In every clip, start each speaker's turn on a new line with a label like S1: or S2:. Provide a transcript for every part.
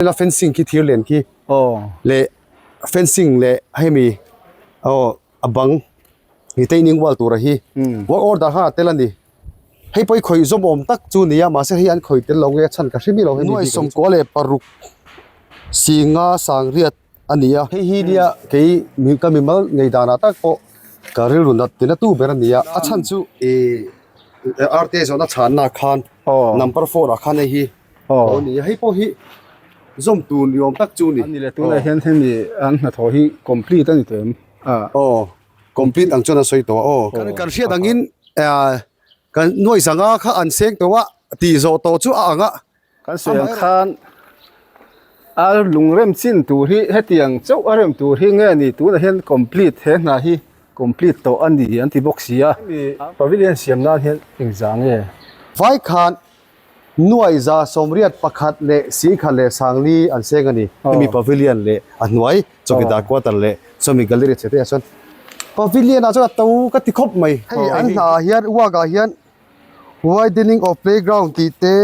S1: La fencing khi thir len khi leh fencing leh hemi aw a bang retaining wall tura hi work order khan a tel a ni hei pawh hi khawih zawm awm tak chu a ni a mahse hei an khawih tel lo nge a chhan ka hre miah lo hemi hi sawmkua leh paruk singa sangriat a ni a hei hi nia kei ka mimal ngei danah tak pawh ka rilru nat tina tu ber a ni a a chhan chu ihh R T A zawhna chhanna khan number four ah khan hei hi. Aw ni hei pawh hi zawm tur ni awm tak chu ni.
S2: Ani leh tunah hian hemi an hnathawh hi complete a ni tawh em?
S1: Aw complete ang chuan a sawi tawh a aw. Kan hriat angin kan nuai zanga kha an seng tawh a tih zawh tawh chu a ang a.
S2: Kan sawi ang khan a lungrem chin tur hi hetiang chauh a rem tur hi nge ni tunah hian complete he hna hi complete tawh a ni an ti bawk si a. Hemi pavilion siam nan hian engzah nge?
S1: Vai khan Nuaiza sawmriat pakhat leh singkhat leh sangli an seng a ni. Hemi pavilion leh a hnuai chawkidar quarter leh chawmi gallery chhe te ah chuan pavilion ah chuan a to ka ti khawp mai. Hei an hna ah hian work ah hian widening of playground tih te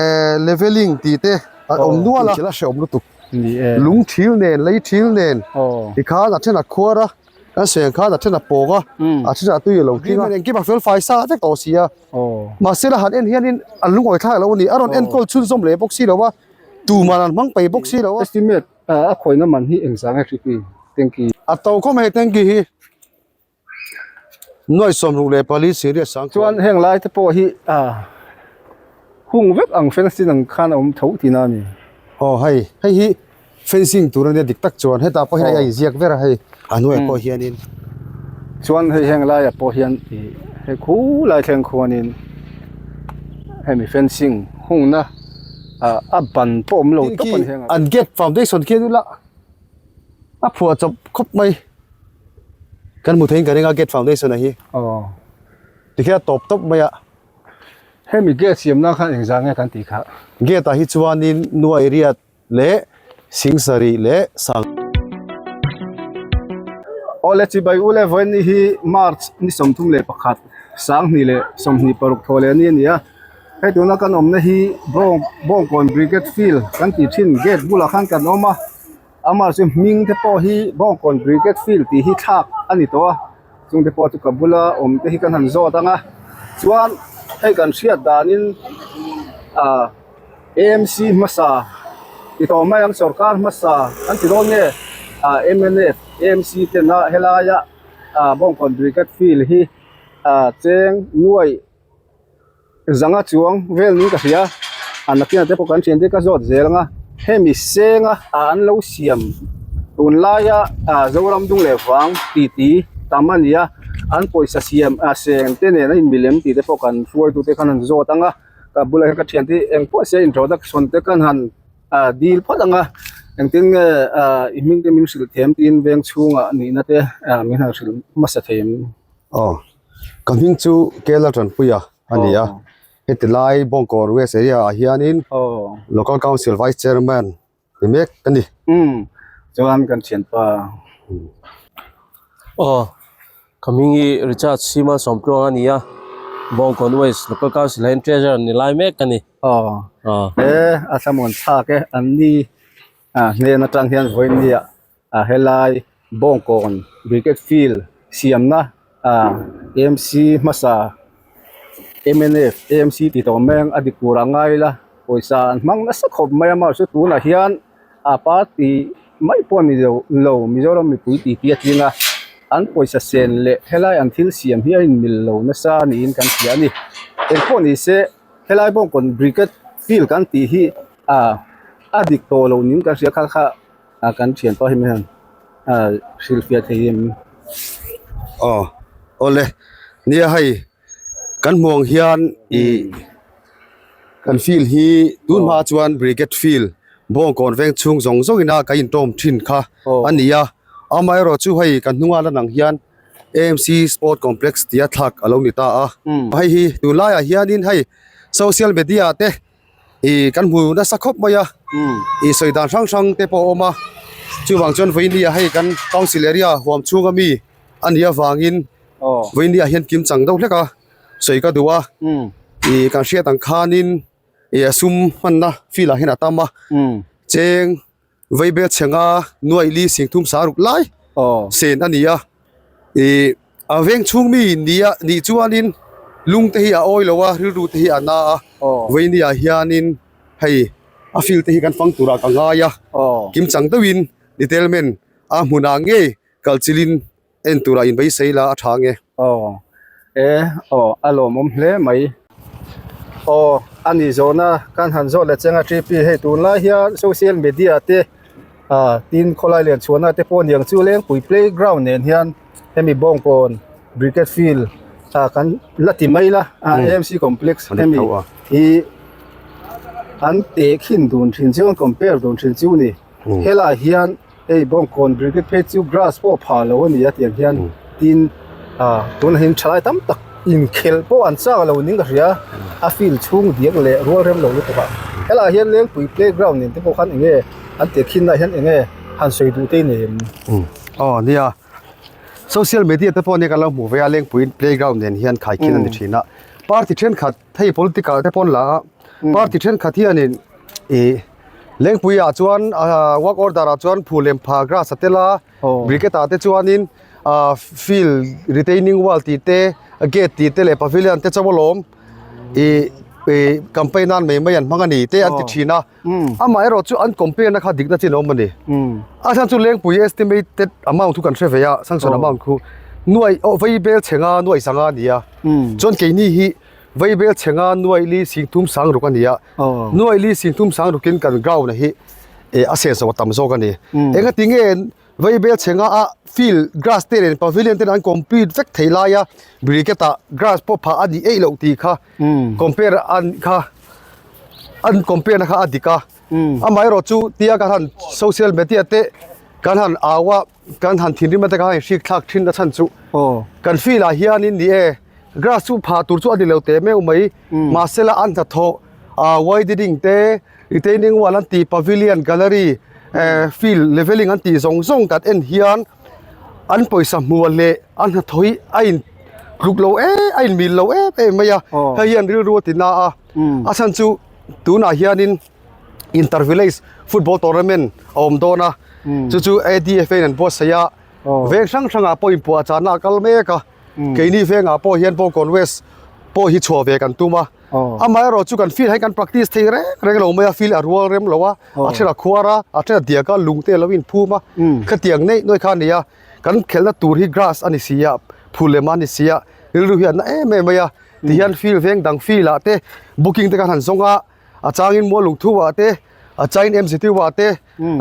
S1: eh leveling tih te a awm nual a. Thil a hrehawm lutuk. Lung thil nen lei thil nen tikhan a then a khuar a kan sawi ang khan a then a pawng a a then a tui a lo tling a. Engkim a fel fai sa vek tawh si a. Mahse la han en hianin an lungawi thlak lo a ni. A rawn enkawl chhunzawm leh bawk si lo a, tuman an hmang peih bawk si lo a.
S2: Estimate a khawina man hi engzah nge hriki tanky?
S1: A to khawm hei tanky hi nuai 64 serious sang
S2: chuan heng lai te pawh hi hung vek ang fencing ang khan a awm tho tihna a ni.
S1: Aw hei hei hi Fencing tur ania dik tak chuan hetah pawh hian a inziak ber a hei a hnuaiah pawh hianin.
S2: Chuan hei heng laiah pawh hian ih hei khulai thleng khuanin hemi fencing hungna ah a ban pawh awm lo tawp a ni heng ah.
S1: An gate foundation khi ila a phuah chawp khawp mai kan hmu theiin ka ring a gate foundation a hi.
S2: Aw.
S1: Tikhian a tawp tawp mai a.
S2: Hemi gate siamna khan engzah nge kan tih kha?
S1: Gate ah hi chuanin nuai riat leh singsarih leh sang.
S2: Awle chibai u le vawiin ni hi March ni 31 2026 thaw leh ni a ni a, hei tuna kan awmna hi Bawng Bawngkawn Brigade Field kan tih thin gate bulah khan kan awm a, amah chu hming te pawh hi Bawngkawn Brigade Field tih hi thlak a ni tawh a, chungte pawh chu ka bula awm te hi kan han zawt ang a, chuan hei kan hriat danin ah. AMC hmasa ti tawh mai ang sorkar hmasa an ti dawn nge ah mnf AMC ten a helaia ah Bawngkawn Brigade Field hi ah cheng nuai zanga chuang vel niin ka hria a nakinah te pawh kan thian te ka zawt zel ang a hemi senga ah an lo siam tunlaia ah Zoram dung leh vang titi tam a ni a an pawisa siam ah seng te nen a inmilem tih te pawh kan hruaitute khan an zawt ang a. Ka bulah hian ka thian te eng pawh se introduction te kan han ah dil phawt ang a engtin nge ah i hming te min hrilh thiam tiin veng chhungah nihna te ah min han hrilh hmasa thei em?
S1: Aw ka hming chu Kerala Tanpuia a ni a heti lai Bawngkawn West area ah hianin Local Council Vice Chairman ni mek a ni.
S2: Umm chuan kan thianpa.
S3: Aw ka hming hi Richard Sima Sawmtluang a ni a Bawngkawn West Local Council hian Treasurer ni lai mek a ni.
S2: Aw he a thlamuan thlak e an ni ah hnen atang hian vawiin nia ah helai Bawngkawn Brigade Field siamna ah AMC hmasa mnf AMC tih tawh mai ang a dik tur ah ngai ila pawisa an hmang nasa khawp mai a mahse tunah hian a party mai pawh a ni lo lo Mizoram mipui tih tih a tling a an pawisa sen leh helai an thil siam hi a inmil lo nasa niin kan hria a ni engpawh ni se helai Bawngkawn Brigade Field kan tih hi ah a dik tawh lo niin kan hria kha kha. A kan thian pawh hi mi hian a hrilhfiah thei em?
S1: Aw awle nia hei kan hmuh ang hian ih kan field hi tun hma chuan brigade field bawngkawn veng chhung zawng zawng ina kan intawm thin kha a ni a amaherawh chu hei kan hnunga lan ang hian A M C sport complex tia thlak a lo ni ta a hei hi tunlaiah hianin hei social media te. Ih kan hmu nasa khawp mai a ih sawi dan hrang hrang te pawh a awm a chuvang chuan vawinia hei kan council area huam chhunga mi a nih avangin vawinia hian kim chang deuh hlek a sawi ka duh a ih kan hriat ang khanin. Ih a sum hmanna field ah hian a tam a cheng vaibel chhenga nuaih li singthum sa ruk lai sen a ni a ih a veng chhung mi nia nih chuanin lung te hi a awi lo a rilru te hi a na a vawiini ah hianin hei a field te hi kan fang turah ka ngai a kimchang deuhin detailment a hmunah ngei kal chilhin En turah in beisei la a tha nge.
S2: Aw e aw a lawmawm hle mai. Aw a nih zawhna kan han zawh leh cheng a TP hei tunlai hian social media te ah tin khawlai lian chhuahna te pawh niang chu Lengpui playground nen hian hemi Bawngkawn Brigade Field ah kan la ti mai la ah AMC complex hemi hi an tehkhin dun thin chu an compare dun thin chu ni helaiah hian. Hei Bawngkawn Brigade phei chu grass pawh phah lo a ni a tiang hian tin ah tunah hian thalai tam tak inkhelh pawh an chak lo ning ka hria a field chhung diak leh rual rem lo lutuk a helaiah hian Lengpui playground nen te pawh khan eng nge an teh khin na hian eng nge han sawi duh te nei em?
S1: Aw nia social media te pawh nia kan lo hmuh ve a Lengpui playground nen hian khaikhin a ni thin a party thenkhat hei political te pawh an la a party thenkhat hianin ih Lengpui ah chuan ah work order ah chuan phul lem pha grass a tel a brigade ah te chuanin ah field retaining wall tih te gate tih te leh pavilion te chauh alawm ih ih campaign nan mai mai an hmang a ni te an ti thin a amaherawh chu an compare na kha dikna chin a awm a ni a chhan chu Lengpui estimated amount chu kan hre ve a sanction amount khu nuai aw vei bel chhenga nuai sanga a ni a chuan keini hi Vaibel chhenga Nuaili Singthum Sangruk a ni a, Nuaili Singthum Sangrukin kan ground a hi a senso a tam zawk a ni. Engati nge Vaibel chhenga a field grass te nen pavilion te nen an complete vek thei lai a, brigade ah grass pawh phah a nih eih loh tih kha compare an kha an compare na kha a dik a. Amaherawh chu tia kan han social media te kan han au a, kan han thinrim a te kan han hrik thlak thin a chhan chu kan field ah hianin ni e. Grass chu phah tur chu a ni lo teh meuh mai mahsela an hnathawh ah widening te retaining wall an tih pavilion gallery eh field leveling an tih zawng zawng kan en hian an pawisa hmuh leh an hnathawh hi a in tluk lo em a in mil lo em em mai a hei hian rilru a ti na a a chhan chu tunah hianin inter village football tournament a awm dawn a chu chu A_D_F_A in an buatsaih a veng hrang hrangah pawh inpuahchahna a kal mek a. Keini vengah pawh hian Bawngkawn West pawh hi chhuah ve kan tum a, amaherawh chu kan field hi kan practice thei reng reng lo mai a, field a rual rem lo a, a then a khuar a, a then a diak a, lung te a lo inphum a, khatiang neih nuai kha a ni a, kan khelhna tur hi grass a ni si a, phul lem a ni si a, rilru hi a na em em mai a, tihian field veng dang field ah te booking te kan han zawng a, a changin Mualungthu ah te, a changin MZU ah te,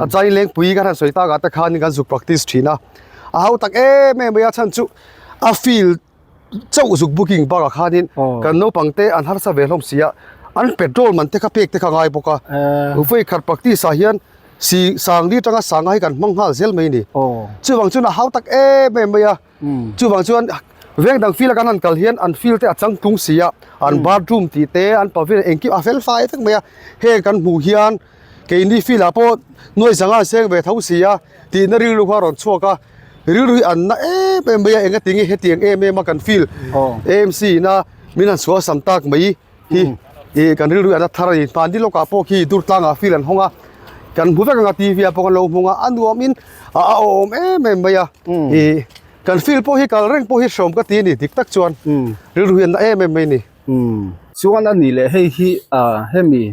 S1: a changin Lengpui kan han sawi tak ah te khanin kan zuk practice thin a, a hau tak em em mai a chhan chu a field chauh zuk booking bakah khanin kan naupang te an harsa ve hlawm si a, an petrol man te kha pek te kha ngai bawk a, vawi khat practice ah hian si sangli atanga sanga hi kan hmang nghal zel mai a ni, chuvang chuan a hau tak em em mai a. Chuvang chuan veng dang field a kan han kal hian an field te a changtlung si a, an bathroom tih te an pavilion engkim a fel fai vek mai a, heng kan hmuh hian keini field ah pawh nuai zanga an seng ve tho si a tihna rilru kha a rawn chhuak a, rilru hi an na em em mai a engatinge hetiang em em a kan field AMC ina min han sual sam tak mai. hi ih kan rilru hian a thar a ni hmanni lawkah pawh khi dur tlangah field an hawng a kan hmu vek ang a t v ah pawh kan lo hmung a a nuam in a a awm em em mai a ih kan field pawh hi kal reng pawh hi hreawm ka ti a ni dik tak chuan rilru hian na em em mai a ni.
S2: Chuan a nih leh hei hi ah hemi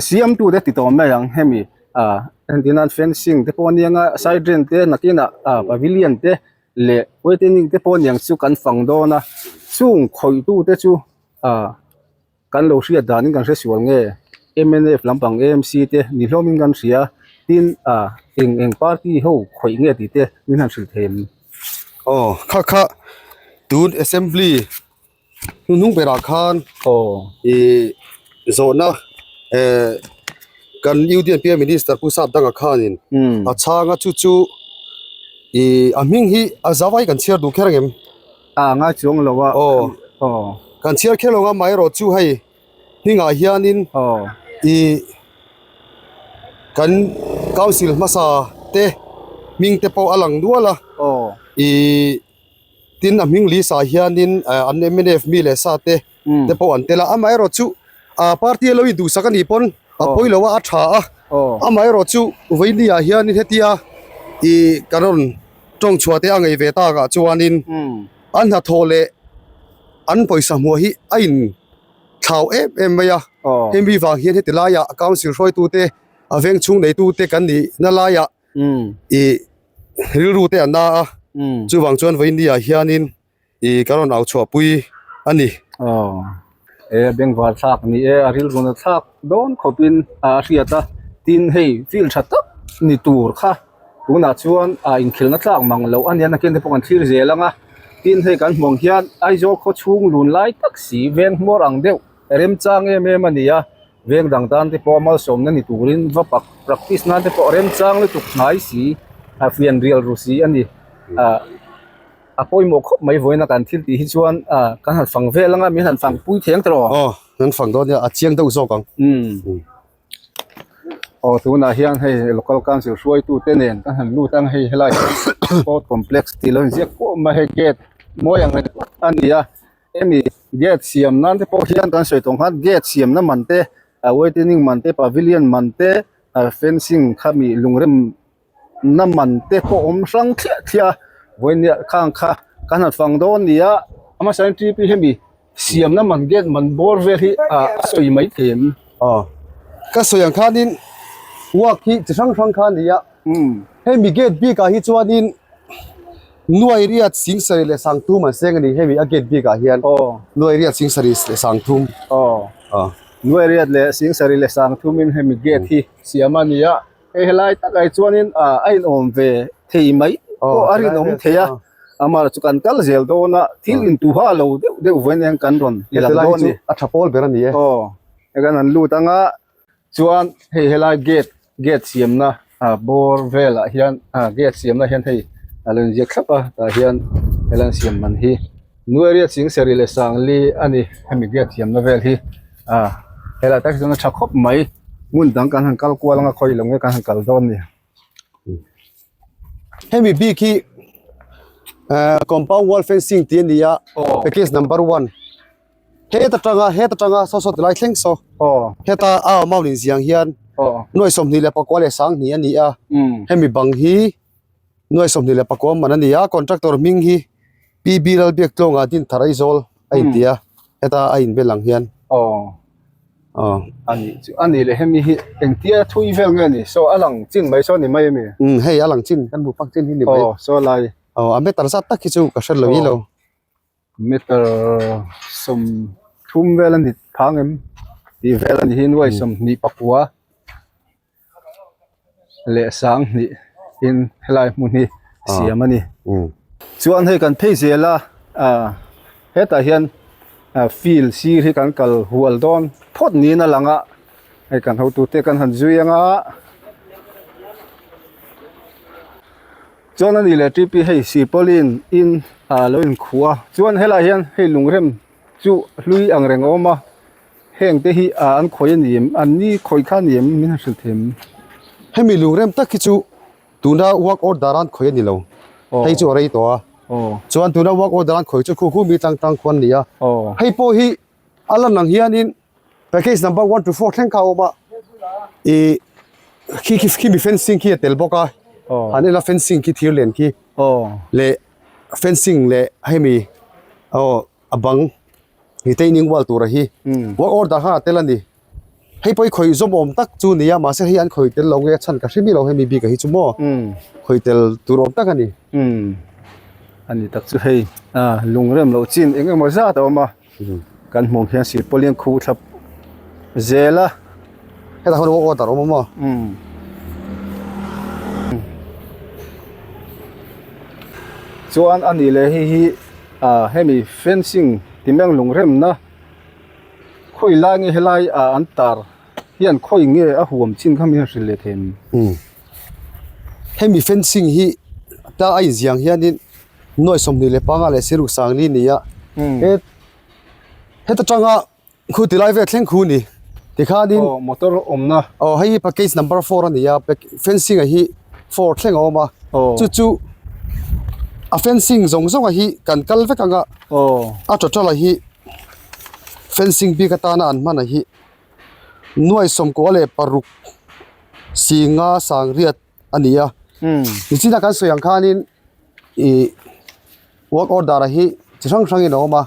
S2: Siamtu te ti tawh mai ang hemi ah entir nan fencing te pawh ania nga side drain te nakinah ah pavilion te leh waiting te pawh aniang chu kan fang dawn a chung khawih tu te chu ah kan lo hriat danin kan hre sual nge mnf lampang amc te ni hlawmin kan hria tin ah eng eng party ho khawih nge tih te min han hrilh thei em.
S1: Aw kha kha tun assembly. Hnuhnung berah khan ih zawhna eh kan UDNP minister Pu Sap Danga khanin a chhang a chu chu ih a hming hi a zau ai kan chhiar duh kher ang em?
S2: A ngai chuang lo a.
S1: Aw kan chhiar kher lo ang a amaherawh chu hei hmingah hianin ih kan council hmasa te hming te pawh a lang nual a ih. Tin a hming list ah hianin an mnf mi leh sa te te pawh an tel a, amaherawhchu ah party a lo induhsak a nih pawn a pawi lo a, a tha a, amaherawhchu vawinia hianin hetia ih kan rawn tawng chhuah te a ngei ve tak ah chuanin an hnathawh leh an pawisa hmuh hi a in thlau em em mai a, hemi vang hian heti laiah council hruaitute a veng chhung neitute kan nih na laiah ih rilru te an na a, chuvang chuan vawinia hianin ih ka rawn au chhuah pui a ni.
S2: Aw e bengvar thlak ni e a rilru na thlak dawn khawpin a hriat a tin hei field tha tak ni tur kha tunah chuan a inkhelhna tlak mang loh a nia nakin te pawh kan thlir zel ang a tin hei kan hmuh ang hian Aizawl khaw chhung lun lai tak si veng hmawr ang deuh remchang em em a ni a veng dang tan te pawh malsawmna ni turin va pak practice nan te pawh remchang lutuk hnai si a fian rial ru si a ni ah. A pawimawh khawp mai vawiin a kan thil tih hi chuan ah kan han fang vel anga min han fang pui theng tawh.
S1: Aw kan fang dawn nia a chiang deuh zawk ang.
S2: Umm. Aw tunah hian hei local council hruaitu te nen kan han lut ang hei helai sport complex tih lo inziak pawh mai hei gate mawi ang reng tak a ni a hemi gate siam nan te pawh hian kan sawi tawh ang khan gate siamna man te ah waiting man te pavilion man te ah fencing khami lungrem na man te pawh awm hrang thliah thliah a vawinia khang kha kan han fang dawn ni a a hmasa in T P hemi siamna man gate man bawr vel hi ah a sawi mai thei em?
S1: Aw ka sawi ang khanin work hi chi hrang hrang kha a ni a hemi gate bikah hi chuanin nuai riat sing sarih leh sang thum an seng a ni hemi a gate bikah hian nuai riat sing sarih leh sang thum
S2: aw nuai riat leh sing sarih leh sang thumin hemi gate hi siam a ni a. Hei helai takah hi chuanin ah a inawm ve thei mai pawh a rinawm thei a amah chu kan kal zel dawn a thil intuha lo deuh deuh vawiin hian kan rawn ti lang dawn a ni.
S1: A tha pawl ber a ni e.
S2: Aw hei kan han lut ang a chuan hei helai gate gate siamna ah bawr velah hian ah gate siamna hian hei a lo inziak thlap a tah hian helai an siam man hi. Nuaria ching sarih leh sangli a ni hemi gate thiamna vel hi ah helai tak hi chuan a tha khawp mai hmun dang kan han kal kual anga khawi lo nge kan han kal dawn a ni.
S1: Hemi bik hi eh compound wall fencing tih a ni a package number one heta tanga heta tanga saw saw tilai thleng saw heta a amount inziah ang hian nuai 24 leh 20 a ni a hemi bang hi. Nuai 29 man a ni a, contractor hming hi PB Lalbiaktlawnga Dinthar Aizawl a inti a, heta a inbel ang hian.
S2: Aw a nih chu a nih leh hemi hi engtia thui vel nge ni saw a lang chin mai saw ni mai a mi?
S1: Umm hei a lang chin kan hmu pak chin hi ni mai.
S2: Aw saw lai.
S1: Aw a meter zat tak hi chu ka hre lo i lo.
S2: Meter 30 vel a ni phang em tih vel a ni hi nuai 29. leh 20 in helai hmun hi siam a ni chuan hei kan phei zel a ah hetah hian ah field sir hi kan kal hual dawn phawt niin a lang a hei kan hotute kan han zui anga chuan a ni leh T P hei silpauline in ah lo inkhuh a chuan helaiah hian hei lungrem chu hlui ang reng a awm a. Heng te hi an khawi a ni em? An ni khawi kha a ni em? Min han hrilh thei em?
S1: Hemi lungrem tak hi chu tuna work order an khawi a ni lo. Hei chu a rei tawh a. Chuan tuna work order an khawi chu khu khu mi tlang tlang khuan a ni a. Hei pawh hi a lan ang hianin package number one to four thleng kha a awm a. Ih khi khi khimi fencing khi a tel bawk a. Han en a fencing khi thir len khi leh fencing leh hemi aw a bang retaining wall tura hi work order khan a tel a ni hei pawh hi khawih zawm awm tak chu a ni a mahse hei an khawih tel lo nge a chhan ka hre miah lo hemi bik ah hi chu maw khawih tel tur awm tak a ni
S2: a ni tak chu hei a lungrem loh chin eng emaw zat a awm a kan hmuh ang hian silpauline khuh thlap zel a.
S1: Hetah hian work order a awm a maw?
S2: Chuan a nih leh hei hi ah hemi fencing ti mai ang lungremna khawi lai nge helai ah an tar hian khawi nge a huam chin kha mi han hrilh leh thei em?
S1: Hemi fencing hi ta a inziah ang hianin nuai 25 leh siruk 40 ni a he heta tanga Khu ti lai vel thleng khu ni tikhanin
S2: aw motor awmna
S1: aw hei hi package number four a ni a fencing a hi four thleng a awm a
S2: aw
S1: chu chu a fencing zawng zawng a hi kan kal vek ang a
S2: aw
S1: a total a hi. Fencing bik atana an hman a hi nuai sawmkua leh paruk singa sangriat a ni a nichina kan sawi ang khanin ih work order a hi chi hrang hrangin a awm a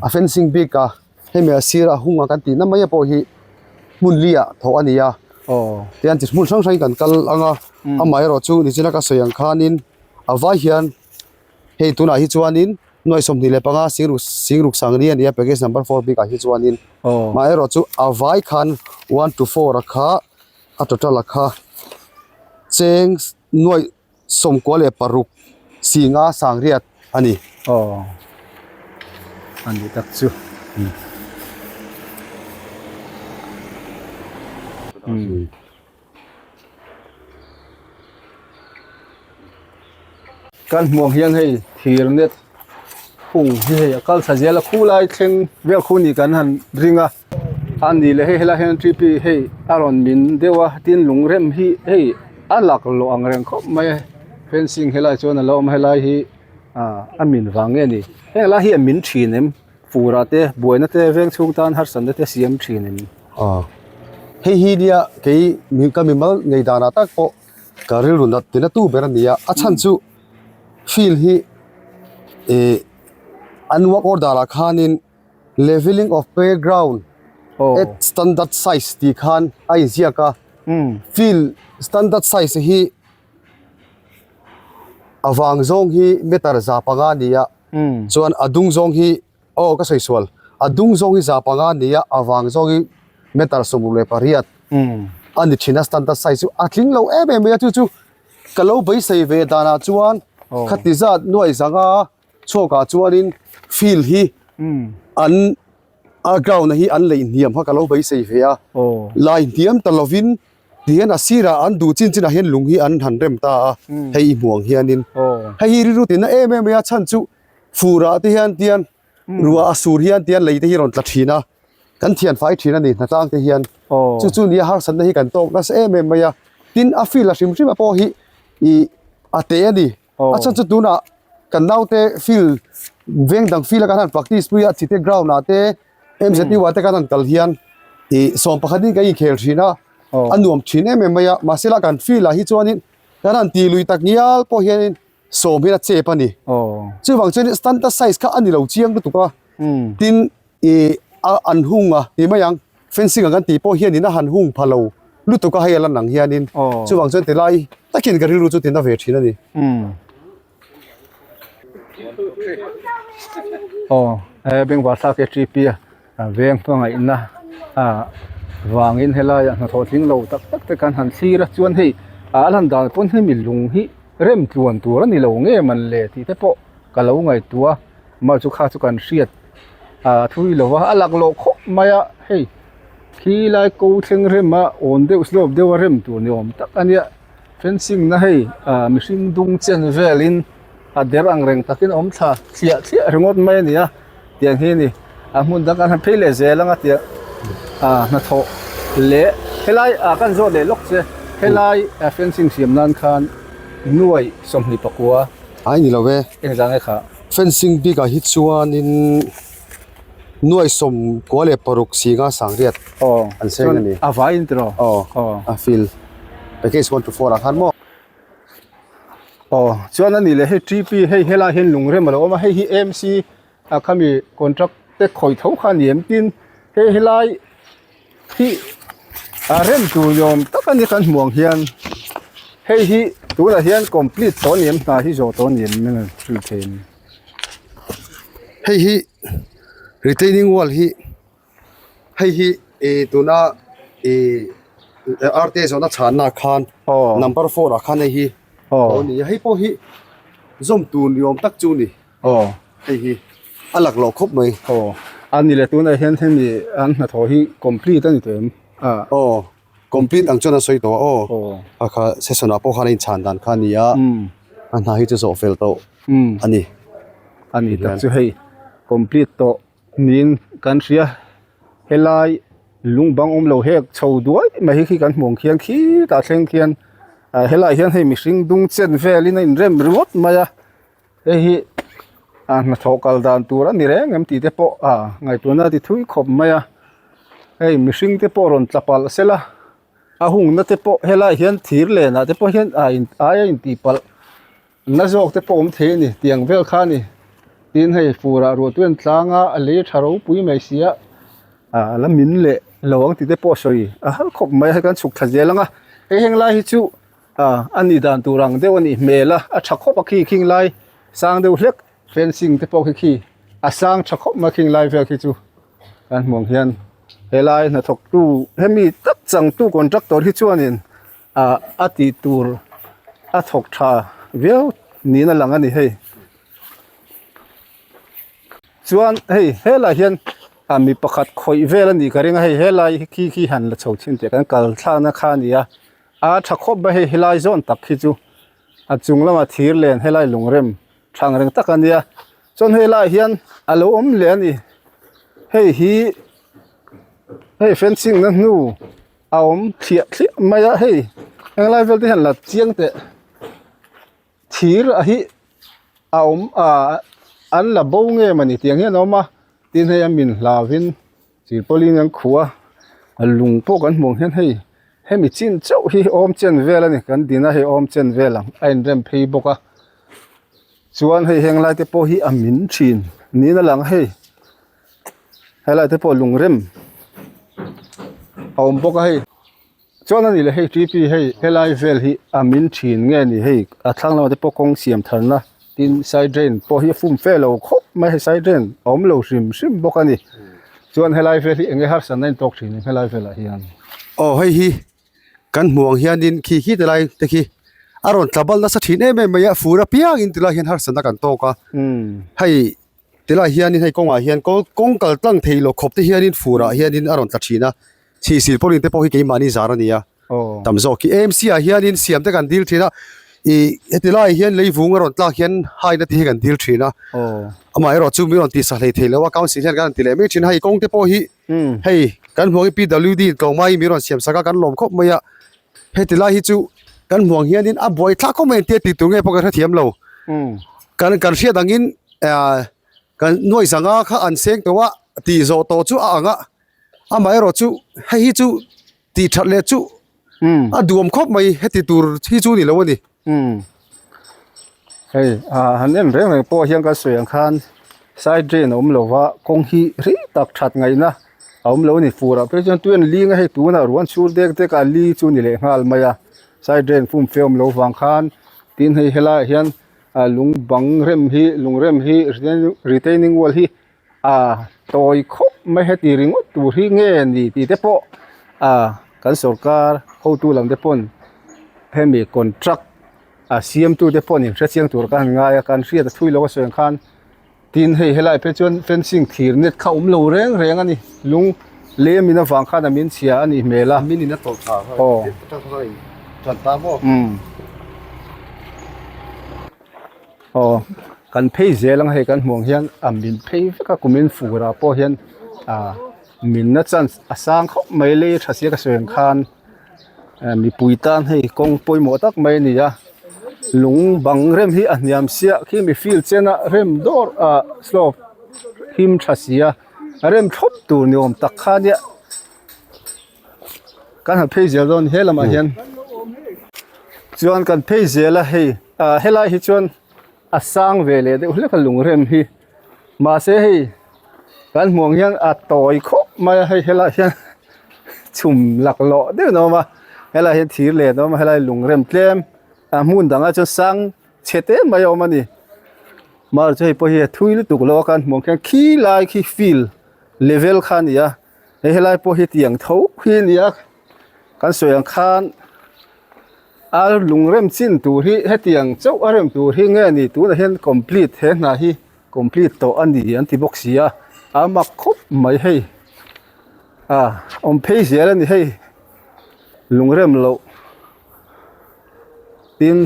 S1: a fencing bik a hemi a sir a hung a kan tihna mai pawh hi hmun li ah thawh a ni a tihian chi hmun hrang hrangin kan kal ang a amaherawhchu nichina ka sawi ang khanin a vai hian hei tunah hi chuanin nuai 25 singruk singruk sangli a ni a package number 4 bikah hi chuanin amaherawhchu a vai khan 1 to 4 a kha a total a kha cheng nuai 96 singa sangriat a ni.
S2: Aw a ni tak chu. Kan hmuh ang hian hei thir net hung hi hei a kal thla zel a khulai thleng vel khu nih kan han ring a a ni leh hei helai hian tp hei a rawn min deuh a tin lung rem hi hei a laklawh ang reng khawp mai a fencing helai chuan a lo awm a helai hi ah a min vang nge ni heng lai hi a min thin em. Furah te buaina te veng chhung tan harsatna te siam thin em?
S1: Aw, hei hi nia kei mi ka mimal ngei danah tak pawh ka rilru nat tina tu ber a ni a, a chhan chu field hi ih an work order ah khanin levelling of playground at standard size tih khan a inziak a, field standard size hi a vang zawng hi meter 5 a ni a. Chuan a dung zawng hi aw ka sawi sual a dung zawng hi 5 a ni a a vang zawng hi meter 68 a ni thin a standard size chu a tling lo em em mai a chu chu ka lo beisei ve danah chuan khati zat nuai zanga chhuakah chuanin field hi an a ground hi an leih hniam kha ka lo beisei ve a lai hniam ta lovin Tihian a sirah an duh chin chinah hian lung hi an han rem ta a, hei i hmuh ang hianin. Hei hi rilru tina em em mai a, chhan chu furah te hian tian ruah a sur hian tian lei te hi rawn tla thin a, kan thian fai thin a ni hnatlang te hian. Chu chu nia harsatna hi kan tawk nasa em em mai a, tin a field a hrim hrim a pawh hi ih a te a ni. A chhan chu tunah kan naute field veng dang field a kan han practice pui a, chite ground ah te MZU ah te kan han kal hian ih 11 in kan inkhel thin a a nuam thin em em mai a mahse lah kan field ah hi chuanin kan han tih lui tak ngial pawh hianin sawm hian a chep a ni chuvang chuanin standard size kha a ni lo chiang lutuk a tin ih a an hung a ti mai ang fencing ang kan tih pawh hianin a han hung pha lo lutuk a hei a lan ang hianin chuvang chuan tilai takin ka rilru chu tina ve thin a ni.
S2: Aw he bengvar thlak KTP a veng hmangaihna ah vangin helaiah hnathawh tling lo tak tak te kan han thlir a chuan hei a lan dan pawn hemi lung hi rem tluan tur a ni lo nge man le tih te pawh ka lo ngaihtuah a mahse chu kha chu kan hriat ah thui lo va a laklawh khawp mai a hei khi lai ko thleng rem a awn deuh slope deuh a rem tur ni awm tak a nia. Fencing na hei ah mihring dung chen velin a der ang reng takin a awm thla thliah thliah ringawt mai a ni a tiang hi a ni a hmun dang kan han phei leh zel ang a tia ah hnathawh leh helai ah kan zawt leh lawk che helai fencing siam nan khan nuai 24
S1: ai ni lo e
S2: engzah nge kha
S1: fencing bikah hi chuanin nuai 96 singa sangriat an seng a ni.
S2: A vai in tiraw?
S1: Aw a fill package 1 to 4 ah khan maw.
S2: Aw chuan a ni leh hei TP hei helai hian lung rem a lo awm a hei hi MC a khami contract te khawi tho kha a ni em tin hei helai hi a rem tur ni awm tak a ni kan hmuh ang hian hei hi tunah hian complete tawh a ni em hna hi zawh tawh a ni em hrilh thei a ni.
S1: Hei hi retaining wall hi hei hi ih tuna ih RTA zawhna chhanna khan number 4 ah khan hei hi a ni a hei pawh hi zawm tur ni awm tak chu a ni hei hi a laklawh khawp mai.
S2: Aw a ni leh tunah hian hemi an hnathawh hi complete a ni tawh em?
S1: Aw. Complete ang chuan a sawi tawh a aw. A kha session ah pawh khan a inchhan dan kha a ni a, a hna hi chu zawh fel tawh a ni.
S2: A ni tak chu hei complete tawh niin kan hria. Helai lung bang awm lo hek chho duai mai hi khi kan hmuh ang khian khitah thleng khian helaiah hian hei mihring dung chen velin a inrem ringawt mai a. Hei hi. a hnathawh kal dan tur a ni reng em tih te pawh a ngaihtuahna a ti thui khawp mai a hei mihring te pawh rawn tla palh sela a hungna te pawh helai hian thir lenah te pawh hian a in aia intih palh na zawk te pawh awm thei a ni tiang vel kha a ni tin hei furah ruah tui an tlang a a lei tha ropui mai si a ah la min leh lo ang tih te pawh sawi a har khawp mai a hei kan chhuk thla zel ang a hei heng lai hi chu ah a nih dan tur ang deuh a nih hmel a a tha khawp a khi khing lai sang deuh hlek fencing te pawh khi khi a sang tha khawp mai khing lai vel khi chu kan hmuh ang hian helai hnathawk tu hemi tak changtu contractor hi chuanin ah a tih tur a thawk tha viau niin a lang a ni hei chuan hei helaiah hian ah mi pakhat khawih vel a nih ka ring a hei helai hi khi khi han la chho chhin teh kan kal thlakna kha a ni a a tha khawp mai hei helai zawn tak hi chu a chung lamah thir len helai lungrem thang reng tak a nia chuan helaiah hian a lo awm leh a ni hei hi hei fencing na hnu. A awm thliah thliah mai a hei henglai vel te hian la chiang teh thir a hi a awm ah an la bo nge mawni tiang hian a awm a tin hei a min hlau in silpauline an khuh a lung pawh kan hmuh ang hian hei hemi chin chauh hi awm chen vel a ni kan din a hei awm chen vel ang a inrem phei bawk a chuan hei henglai te pawh hi a min thin niin a lang a hei. Helai te pawh lungrem a awm bawk a hei chuan a nih leh hei tp hei helai vel hi a min thin nge ni hei a thlang lamah te pawh kawng siam tharna tin side drain pawh hi a fum fe lo khawp mai hei side drain a awm lo hrim hrim bawk a ni chuan helai vel hi eng nge harsatna in tawk thin helai velah hian.
S1: Aw hei hi kan hmuh ang hianin khi khi ti lai te khi a rawn tla bal nasa thin em em mai a fur apiangin ti lai hian harsatna kan tawk a hei. Tilai hianin hei kawngah hian kawng kal tlang thei lo khawp te hianin furah hianin a rawn tla thin a, chhihsil pawhin te pawh hi keimahni zar a ni a, tam zawk hi AMC ah hianin siam te kan dil thin a, ih heti laiah hian leivung a rawn tlak hian haina te hi kan dil thin a, amaherawh chu min rawn tihsak hlei thei lo a, council hian kan rawn ti leh mai thin a, hei kawng te pawh hi hei kan hmuh angin PWD in tlawmngai in min rawn siam sak a kan lawm khawp mai a, heti lai hi chu kan hmuh ang hianin a buai thlak khawp mai engtia tih tur nge pawh kan hrethiam lo, kan kan hriat angin ah kan nuai zanga kha an seng tawh a tih zawh tawh chu a ang a amaherawh chu hei hi chu tih that leh chu a duam khawp mai heti tur hi chu ni lo a ni.
S2: Hei ah han en reng reng pawh hian kan sawi ang khan side drain a awm lo va kawng hi rei tak that ngaihna a awm lo a ni fur ah phei chuan tui an ling a hei tunah ruan chhur dek dek a li chu a ni leh nghal mai a side drain fum fe awm lo vang khan tin hei helaiah hian ah lung bang rem hi lung rem hi retaining wall hi ah tawi khawp mai heti ringawt tur hi nge ni tih te pawh ah kan sawrkar hotu lam te pawn hemi contract a siamtu te pawhin hrechiang tur khan an ngai a kan hriat a thui lo a sawi ang khan tin hei helai phei chuan fencing thir net kha awm lo reng reng a ni lung lem in avang khan a min chhia a nih hmel a
S1: min in a tawlh tha
S2: aw
S1: tan ta maw
S2: aw kan phei zel ang hei kan hmuh ang hian a min phei vek a kumin fur ah pawh hian ah min na chance a sang khawp mai lei tha sia ka sawi ang khan mipui tan hei kawng pawimawh tak mai a ni a lung bang rem hi a hniam siah khi mi field chena rem dawr ah slope him tha sia rem thlawp tur ni awm tak kha nia kan han phei zel dawn he lamah hian chuan kan phei zel a hei ah helai hi chuan a sang ve leh deuh hlek a lungrem hi mahse hei kan hmuh ang hian a tawi khawp mai a hei helaiah hian chhum laklawh deuh in a awm a helaiah hian thir len a awm a helai lungrem tlem a hmun dangah chuan sang chhe te mai a awm a ni mahse hei pawh hi a thui lutuk lo a kan hmuh ang khian khi lai khi field level kha a ni a. Hei helai pawh hi tiang tho hi a ni a kan sawi ang khan a lung rem chin tur hi hetiang chauh a rem tur hi nge ni tunah hian complete he hna hi complete tawh a ni an ti bawk si a a mak khawp mai hei a awm phei zel a ni hei lung rem loh. Tin,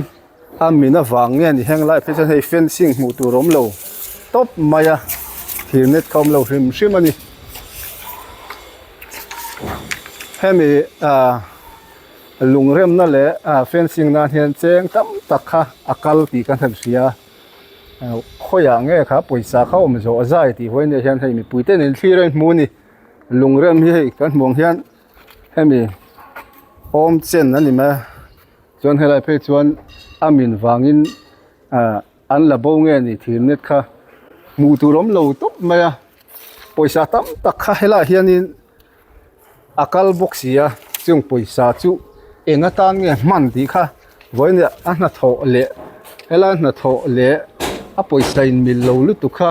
S2: a min avang nge ni heng lai phei chuan hei fencing hmuh tur a awm lo tawp mai a, thir net kha a awm lo hrim hrim a ni. Hemi ah lungremna leh ah fencing nan hian cheng tam tak kha a kal tih kan han hria. Khawiah nge kha pawisa kha awm zawh zai tih huai nia hian hei mipui te nen thlir a inhmu a ni lungrem hi hei kan hmuh ang hian hemi awm chen a ni mai a chuan helai phei chuan a min vangin ah an la bo nge ni thir net kha hmuh tur awm lo tawp mai a pawisa tam tak kha helaiah hianin. A kal bawk si a chung pawisa chu eng atan nge hman tih kha vawiin a hnathawh leh helai hnathawh leh a pawisa in mil lo lutuk kha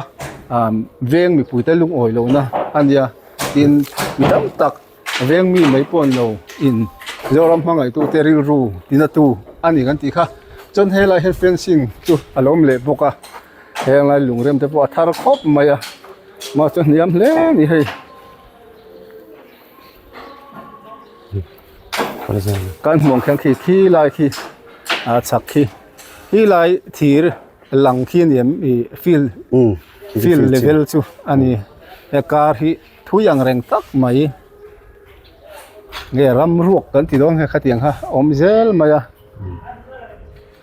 S2: ah veng mipui te lungawi loh na a nia tin mi tam tak veng mi mai pawh an lo in Zoram hmangaihtu te rilru tina tu a ni kan tih kha chuan helai hian fencing chu a lo awm leh bawk a henglai lungrem te pawh a thar khawp mai a mahse hniam hle a ni hei. Kan hmuh ang khian khi khi lai khi ah chhak khi khi lai thir lang khi a ni em ih field field level chu a ni he car hi thui ang reng tak mai nge ram ruak kan ti dawn nge khatiang kha a awm zel mai a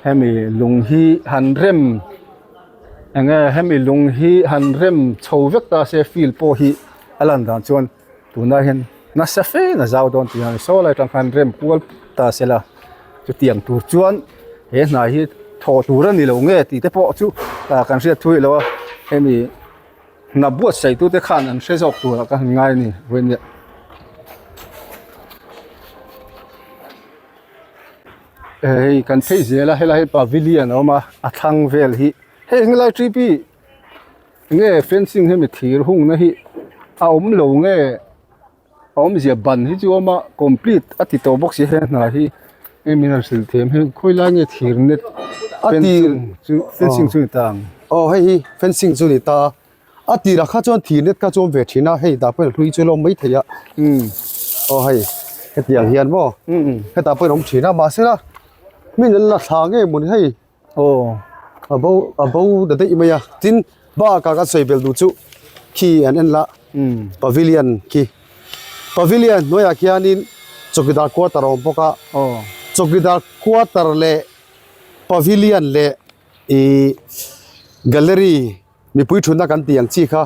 S2: hemi lung hi han rem eng nge hemi lung hi han rem chho vek ta se field pawh hi. A lan dan chuan tunah hian nasa fe in a zau dawn tih a saw lai atang khan rem kual ta se la chutiang tur chuan he hna hi thawh tur a ni lo nge tih te pawh chu ah kan hriat thui lo a hemi hna buatsaih tute khan an hre zawk tur ah ka han ngai a ni vawiin hei kan phei zel a helai hi pavilion a awm a a thlang vel hi hei helai trip hi. Nge fencing hemi thir hungna hi a awm lo nge a awmzia ban hi chu a awm a complete a ti tawh bawk si he hna hi hei min han hrilh thiam hi khawi lai nge thir net fencing chu fencing chu ni ta ang.
S1: Aw hei hi fencing chu ni ta a tirah kha chuan thir net kha chu a awm ve thin a hei dah pawhin a hlui chu a lo awm mai thei a aw hei hetiang hian maw hetah pawhin a awm thin a mahsela min an la thla ngei maw ni hei. Aw a bo a bo ta daih mai a tin bakah kan sawi belh duh chu khi an en la pavilion khi pavilion hnuaiah khianin chawkidar quarter a awm bawk a chawkidar quarter leh pavilion leh ihh gallery mipui thutna kan tih ang chi kha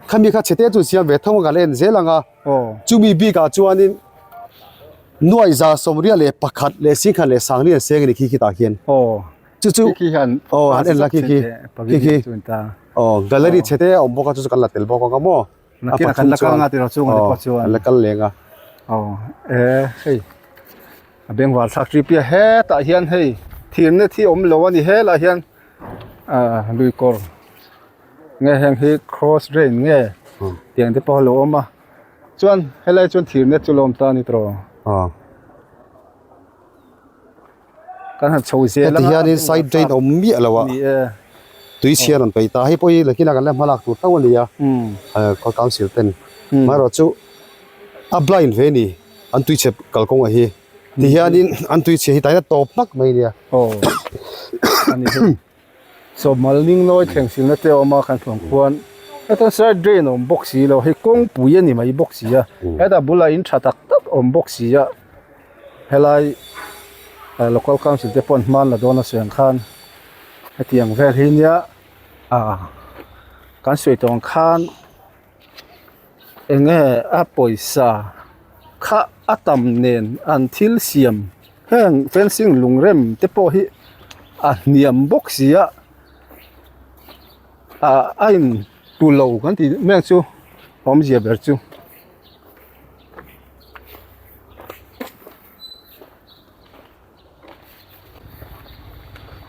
S1: khami kha chhe te chu siam ve tho a kan en zel ang a chumi bikah chuanin nuai za sawmriat leh pakhat leh singkhat leh sangli an seng a ni khi khitah khian chu chu aw han en la khi khi khi khi aw gallery chhe te a awm bawk a chu chu kan la tel bawk ang a maw a pathum chuan aw an la kal leng a.
S2: A bengvar thlak ri piah hetah hian hei thirna thi awm lo a ni helaiah hian ah lui kawr nge heng hi cross drain nge tiang te pawh a lo awm a chuan helai chuan thirna chu lo awm ta a ni tawh kan han chho zel
S1: heti hianin side drain a awm miah lo a tui chhiar an peih ta hei pawh hi nakinah kan la hma lak tur tho a ni a council ten amaherawhchu a blind ve a ni. An tui chhe kalkawng ah hi ti hianin an tui chhe hi taina tawp hmak mai nia.
S2: Aw ani hi chawhmal ning nawi thleng silna te a awm a kan hmuh ang khuan heta side drain a awm bawk si lo hei kawngpui a ni mai bawk si a hetah bulah in tha tak tak a awm bawk si a helai local council te pawh an hman la dawn a sawi ang khan hetiang vel hi nia ah kan sawi tawh ang khan. Enge a pawisa kha a tam nen an thil siam heng fencing lungrem te pawh hi a hniam bawk si a ah a in tu lo kan tih mek chu awmzia ber chu.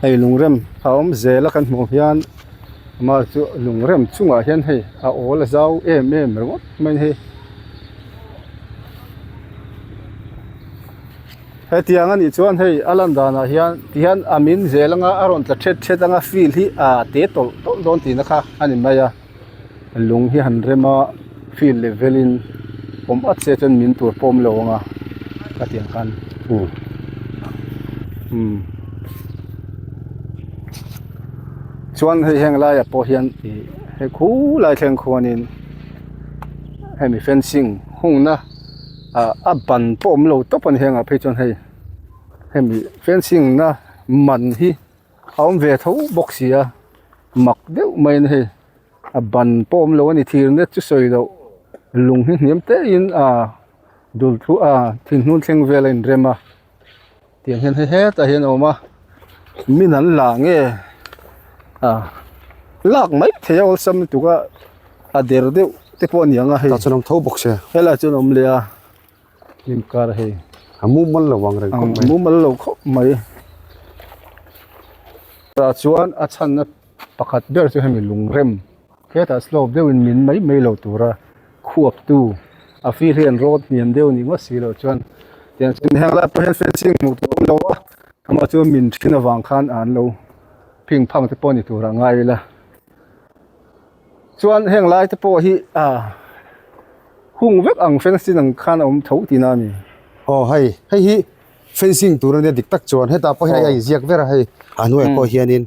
S2: Hei lungrem a awm zel a kan hmuh hian amah chu lungrem chungah hian hei a awl a zau em em ringawt mai hei hetiang anih chuan hei a lan danah hian tihian a min zel anga a rawn tla thet thet anga field hi a te tawlh tawlh dawn tihna kha a ni mai a. Lung hi han rem a field level in awm at se chuan min tur pawm lo ang a ka tih ang khan umm chuan hei heng laiah pawh hian ih hei khulai thleng khuanin hemi fencing hungna ah a ban pawh awm lo tawp a ni hengah phei chuan hei hemi fencing na man hi a awm ve tho bawk si a. Mak deuh mai a ni hei a ban pawh awm lo a ni thir net chu sawi loh lung hi hniam te in ah dul thu ah thinhnun thleng vel a inrem a tiang hian hei hetah hian a awm a min an la nge ah lak mai thei a awlsam lutuk a a der deuh te pawh a ni ang a hei
S1: tah chuan awm tho bawk se
S2: helaiah chuan awm leh a. Hnim kar hei.
S1: A mumal lo ang reng khawp mai.
S2: A mumal lo khawp mai. Tah chuan a chhanna pakhat ber chu hemi lungrem hetah slope deuhin min mai mai lo tura khuaptu a fir hi an rawt hniam deuh ni ngawt si loh chuan tiang chuan heng lai pawh hian fencing hmuh tur a awm lo a amah chu min thin avang khan an lo phing phang te pawh ni turah ngai ila. Chuan heng lai te pawh hi ah hung vek ang fencing ang khan a awm tho tihna a ni.
S1: Aw hei hei hi fencing tur ania dik tak chuan hetah pawh hian a inziak ber a hei a hnuaiah pawh hianin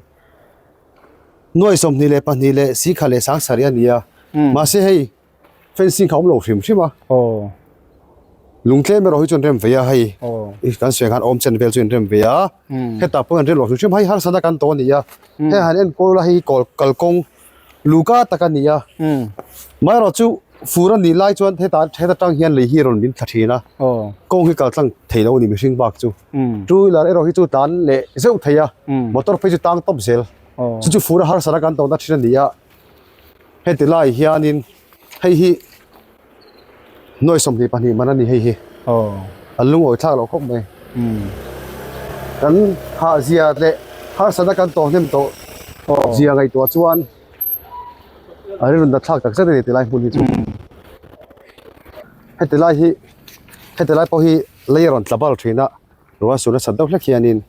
S1: nuai 22 leh sikha leh sangsarih a ni a mahse hei fencing kha a awm lo hrim hrim a
S2: aw
S1: lung tlem erawh hi chuan rem ve a hei
S2: aw
S1: kan sawi ang khan awm chen vel chu in rem ve a hetah pawh hian rem lo hrim hrim hei harsatna kan tawh a ni a hei han enkawl a hei kawl kalkawng luka tak a ni a amaherawh chu fur a nih lai chuan hetah heta tang hian lei hi a rawn min thla thin a kawng hi kal tlang thei lo a ni mihring bak chu two wheeler erawh hi chu tlan leh zeuh thei a motor phei chu tang tawp zel chu chu fur a harsatna kan tawhna thin a ni a. Heti lai hianin hei hi nuai 22 man a ni hei hi.
S2: Aw.
S1: An lungawi thlak loh khawp mai. Kan hah zia leh harsatna kan tawh hnem tawh zia ngaihtuah chuan a rilru nat thlak tak zet a ni ti lai hmun hi chu. Heti lai hi heti lai pawh hi lei a rawn tla bal thin a. Ruah sur nasa deuh hlek hianin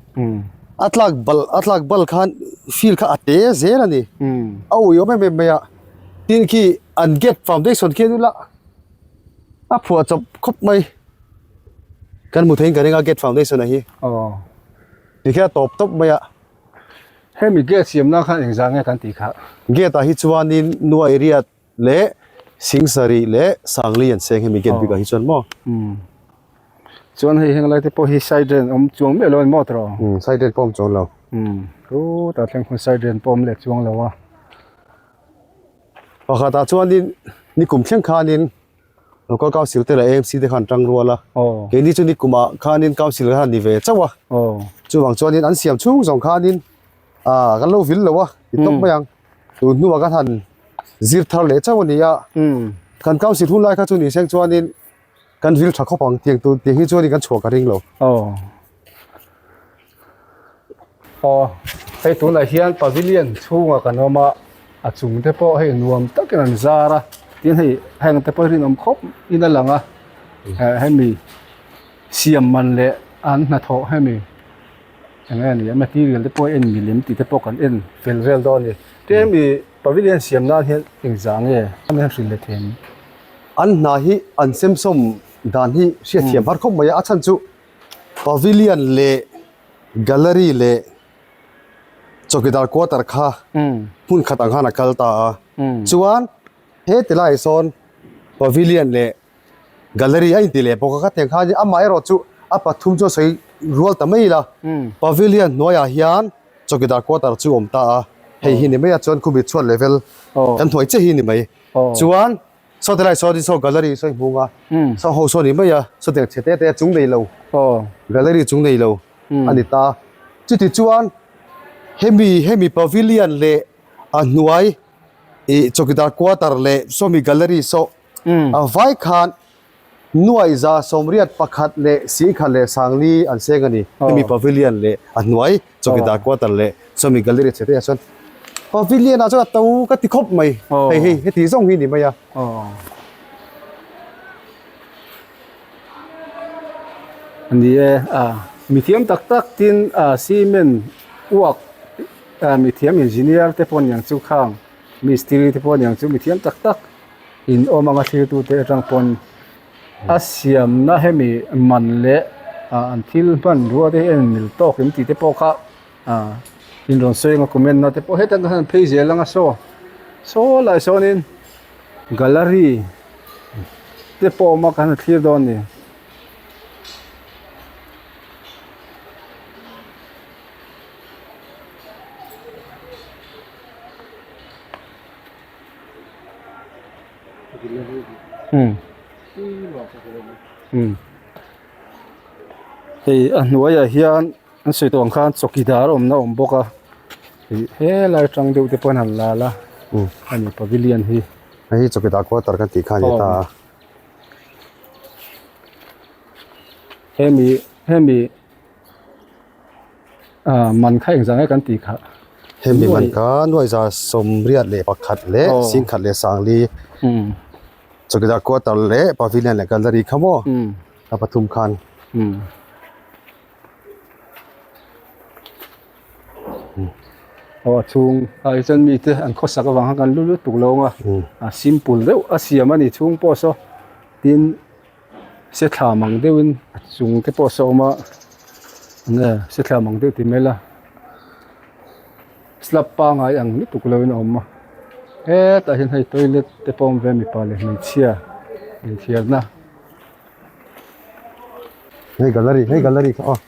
S1: a tlak bal a tlak bal khan field kha a te zel a ni a ui awm em em mai a tin khi an gate foundation khi ula a phuah chawp khawp mai kan hmu theiin ka ring a gate foundation a hi
S2: aw
S1: tikhian a tawp tawp mai a
S2: hemi gate siam nan khan engzah nge kan tih kha
S1: gate ah hi chuanin nuai riat leh singsarih leh sangli an seng hemi gate bikah hi chuan maw.
S2: Chuan hei heng lai te pawh hi side drain awm chuang miah lo a ni maw tawh?
S1: Umm side drain pawh awm chuang lo.
S2: Umm chutah thleng khawn side drain pawh awm leh chuang lo a.
S1: Pakhatah chuanin nikum thleng khanin local council te leh AMC te khan tang rual a.
S2: Aw.
S1: Keini chu nikumah khanin council khan ni ve chauh a.
S2: Aw.
S1: Chuvang chuanin an siam chhung zawng khanin ah kan lo vil lo a ti tawp mai ang. Tun hnuah kan han zir thar leh chauh a ni a. Kan council hun lai kha chu ni seng chuanin Kan vil tha khawp ang tiang tur tiang hi chuanin kan chhuah ka ring lo.
S2: Aw. Aw, hei tunah hian pavilion chhungah kan awm a, a chung te pawh hei nuam takin an zar a, tin hei heng te pawh hi rinawm khawp in a lang a, eh hemi siam man leh an hnathawh hemi eng nge ni a material te pawh en milim tih te pawh kan en fel vel dawn a ni. Tin hemi pavilion siam nan hian engzah nge a hrilh leh thei ang?
S1: An hna hi an semsawm dan hi hriatthiam har khawp mai a, a chhan chu pavilion leh gallery leh chawkidar quarter kha hmun khat ang khan a kal ta a, chuan he ti laiah sawn pavilion leh gallery a inti leh bawk a, khatiang khan amah erawh chu a pathum chu a sawi rual ta mai ila, pavilion hnuaiah hian chawkidar quarter chu a awm ta a, hei hi ni mai a chuan khumi chhuat level kan hnuai chiah hi ni mai. Chuan saw ti lai sawn saw gallery saw hmung a saw ho saw ni mai a saw tiang chhe te te a chung nei lo gallery chung nei lo a ni ta chuti chuan hemi hemi pavilion leh a hnuai ih chawkidar quarter leh sawmi gallery saw a vai khan Nuai 81 leh 10 leh 40 an seng a ni. Hemi pavilion leh a hnuai chawkidar quarter leh sawmi gallery chhe te ah chuan pavilion ah chuan a to ka ti khawp mai. Hei hei heti zawng hi a ni mai a.
S2: A ni e, mithiam tak tak tin cement uak mithiam engineer te pawh aniang chu khang mistiri te pawh aniang chu mithiam tak tak. In awm anga thlirtute atang pawn a siamna hemi man leh ah an thil hmanrua te hi a inmil tawk em tih te pawh kha ah in rawn sawi anga comment na te pawh hetah khan an phei zel anga saw saw lai sawnin gallery te pawh a awm a kan han thlir dawn a ni. Umm umm hei a hnuaiah hian an sawi tawh ang khan chawkidar awmna a awm bawk a ih helai atang deuh te pawh an han la la a ni pavilion hi.
S1: Hei hi chawkidar quarter kan tih kha a ni ta a.
S2: Hemi hemi ah man kha engzah nge kan tih kha.
S1: Hemi man kha nuaiza 81 leh 10 leh 40 chawkidar quarter leh pavilion leh gallery kha maw a pathum khan.
S2: Aw a chhung ah hi chuan mite an khawsak avang khan kan lu lutuk lo ang a a simple deuh a siam a ni chhung pawh saw tin se thla mang deuhin a chung te pawh saw a awm a enge se thla mang deuh ti mai ila slab pangai ang lutuk loin a awm a hetah hian hei toilet te pawh a awm ve a mipa leh hmeichhia inthiarna.
S1: Hei gallery hei gallery kha aw.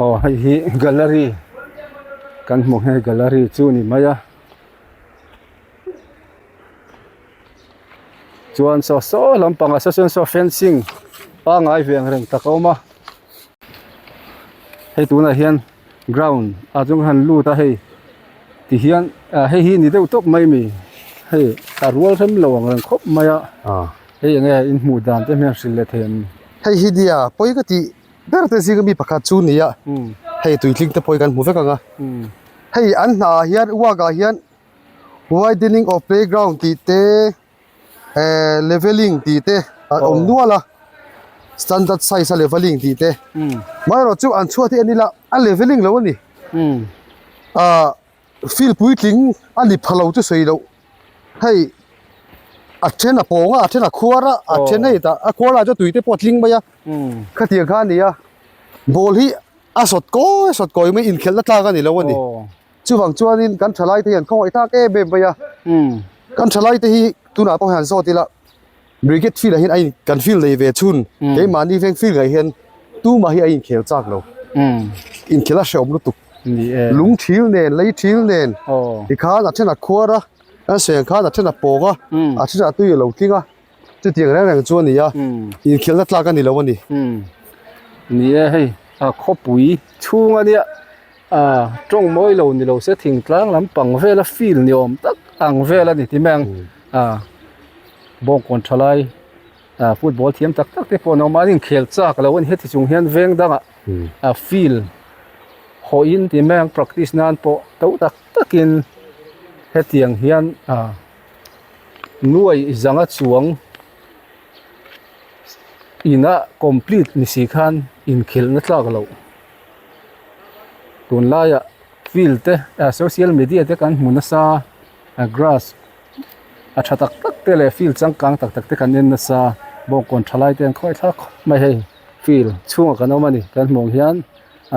S2: Aw hei hi gallery kan hmuh hi gallery chu ni mai a chuan saw saw lampangah saw chuan saw fencing pangai ve ang reng tak a awm a hei tunah hian ground ah chuan han lut a hei ti hian ah hei hi ni deuh tawp mai mi hei a rual rem lo ang reng khawp mai a hei eng nge in hmuh dan te hian hrilh leh thei an ni.
S1: Hei hi nia pawi ka tih ber te zinga mi pakhat chu nia hei tuitling te pawh hi kan hmu vek ang a hei an hna ah hian work ah hian widening of playground tih te. eh leveling tih te a awm nual a standard size a leveling tih te amaherawh chu an chhuat hi en ila a leveling lo a ni ah field puitling a ni pha lo chu sawi loh hei a then a pawng a a then a khuar a a then hei tah a khuar lah chuan tui te pawh a tling mai a khatiang kha a ni a ball hi a sawt kawi sawt kawi mai inkhelhna tlak a ni lo a ni. Chuvang chuanin kan thalaite hian khawngaih tak em em mai a, kan thalaite hi tunah pawh hian zawt ila Brigade field ah hian a in kan field nei ve chhun keimahni veng field ngei hian tumah hi a inkhel chak lo, inkhel a hrehawm lutuk, lung thil nen lei thil nen tikhan a then a khuar a, kan sawi ang khan a then a pawng a, a then a tui a lo tling a. Chutiang reng reng chu a ni a, inkhelhna tlak a ni lo a ni.
S2: Ni e hei a khawpui chhung a nia ah tawng mawi lo ni lo se thingtlang lampang vela field ni awm tak ang vel a ni ti mai ang ah bawngkawn tha lai ah football thiam tak tak te pawh an awm a an inkhel chak lo a ni heti chung hian veng dangah ah field hawhin ti mai ang practice nan pawh to tak takin hetiang hian ah. Nuai zanga chuang ina complete ni si khan inkhelhna tlak loh tunlaiah field te ah social media te kan hmu nasa a grass a tha tak tak te leh field changkang tak tak te kan en nasa bawngkawn thalai te an khawi thlak khawp mai hei field chhungah kan awm a ni kan hmuh ang hian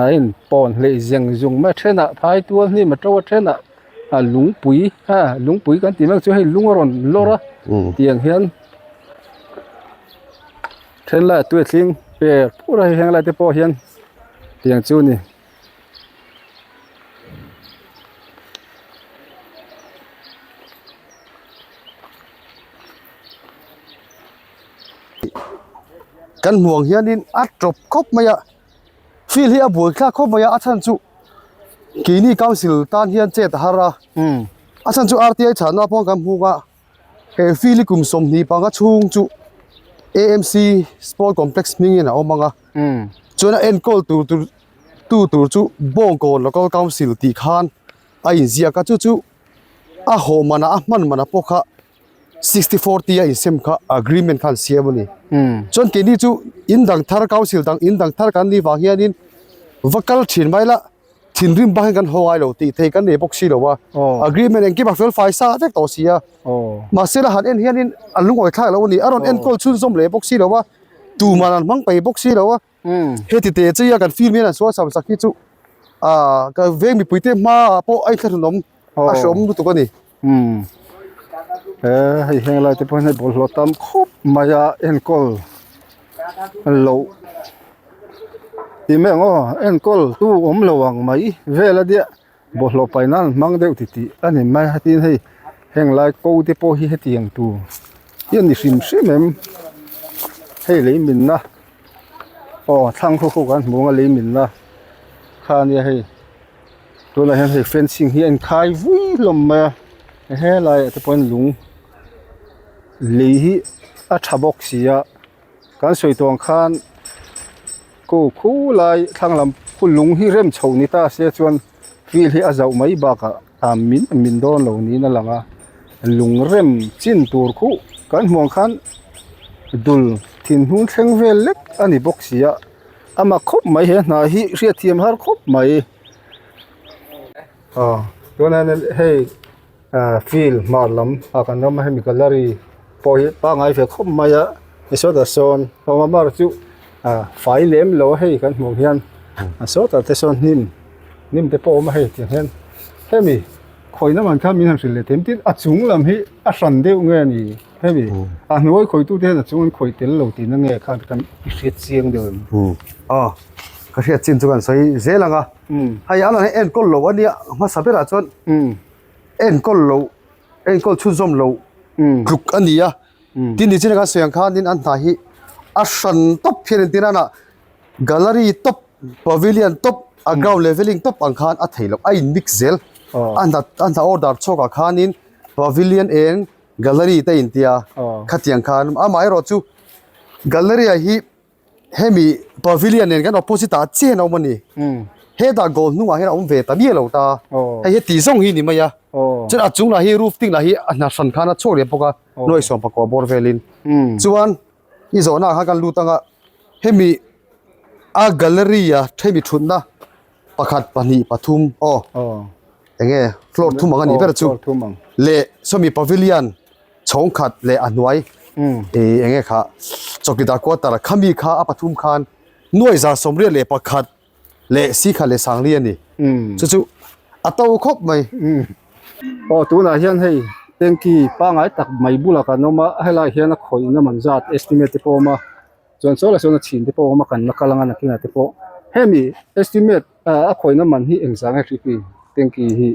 S2: a inpawn hleih zeng zung mai a thenah phai tual hnim a to a thenah. a lungpui a lungpui kan tih mek chu hei lung a rawn lawr a tiang hian then lai a tui a tling per pur a hei heng lai te pawh hian tiang chu a ni.
S1: Kan hmuh ang hianin a tawp khawp mai a. Field hi a buai thlak khawp mai a, a chhan chu keini council tan hian chet a har a, a chhan chu RTI chhanna pawh kan hmuk a, he field hi kum 25 chhung chu AMC sport complex hmingin a awm ang a, chuan a enkawl tur tur tu tur chu Bawngkawn local council tih khan a inziak a, chu chu a hawh manah a hman manah pawh kha. 60 40 a insem kha agreement kha an siam a ni. Chuan keini chu in dang thar council dang in dang thar kan nih vang hianin va kal thin mai la thinrim bak hian kan haw ngai lo tih thei kan nei bawk si lo a. Agreement engkim a fel fai sa vek tawh si a. Mahse la han en hianin a lungawi thlak lo a ni. A rawn enkawl chhunzawm leh bawk si lo a. Tuman an hmang peih bawk si lo a. Heti teh che a kan film hian an sual sam sak hi chu ah ka veng mipui te hmaah pawh a inthlahrunawm a hreawm lutuk a ni.
S2: He hei heng lai te pawh hian hei bawlhhlawh tam khawp mai a enkawl loh tih mai ang aw enkawl tu awm lo ang mai vel a nia. Bawlhhlawh paih nan an hmang deuh titih a ni mai a tin hei heng lai ko te pawh hi hetiang tur hi a ni hrim hrim em hei lei minna aw thlang khaw khaw kan hmu ang a lei minna kha a nia hei tunah hian hei fencing hi a inkhai vui hlawm mai a helai ah te pawh hian lung lei hi a tha bawk si a. Kan sawi tawh ang khan ko khu lai thlang lam khu lung hi rem chho ni ta se chuan field hi a zauh mai bakah a min min dawn lo niin a lang a lung rem chin tur khuh kan hmuh ang khan dul thin hnung thleng vel lek a ni bawk si a a mak khawp mai he hna hi hriatthiam har khawp mai aw tunah hian hei. Ah field hmar lam ah kan ram a hemi gallery pawh hi pangai ve khawp mai a ni sawtah sawn awm a chu ah fai lem lo a hei kan hmuh hian a sawtah te sawn hnim hnim te pawh a awm a hei tiang hian hemi khawihna man kha min han hrilh leh them tin a chung lam hi a hran deuh nge ni hemi a hnuai khawih tu te hian a chung an khawih tel lo tihna nge khan kan i hriat chiang deuh em.
S1: Aw ka hriat chin chu kan sawi zel ang a hei a lang hi enkawl lo a nia hmasa berah chuan enkawl lo enkawl chhunzawm lo tluk a ni a tin nichin a kan sawi ang khanin an hna hi a hran tawp hian entir a gallery tawp pavilion tawp a ground leveling tawp ang khan a theih loh a in mix zel a hna a hna order chhuak ah khanin pavilion eng gallery te in tia khatiang khan amaherawh chu gallery ah hi. Hemi pavilion nen kan opposite ah chiah hian a awm a ni. Hetah goal hnungah hian a awm ve ta miah lo ta. Hei hi tih zawng hi ni mai a. Chuan a chung lah hi roof ding lah hi a hna hran khan a chhuak leh bawk a nuai sawm pakua bawr velin. Chuan i zawhna ah khan kan lut anga hemi a gallery a hemi thutna pakhat pahnih pathum aw enge floor thum ang a nih ber chu leh sawmi pavilion chhawng khat leh a hnuai ih eng nge kha chawkidar quarter khami kha a pathum khan nuai zar sawmriat leh pakhat leh si khat leh sangli a ni chu chu a to khawp mai.
S2: Aw tunah hian hei tanky pangai tak mai bulah kan awm a helaiah hian a khawihna man zat estimate te pawh a awm a chuan saw lah sawn a chhin te pawh a awm a kan la kal anga nakinah te pawh hemi estimate a khawihna man hi engzah nge hripui tanky hi.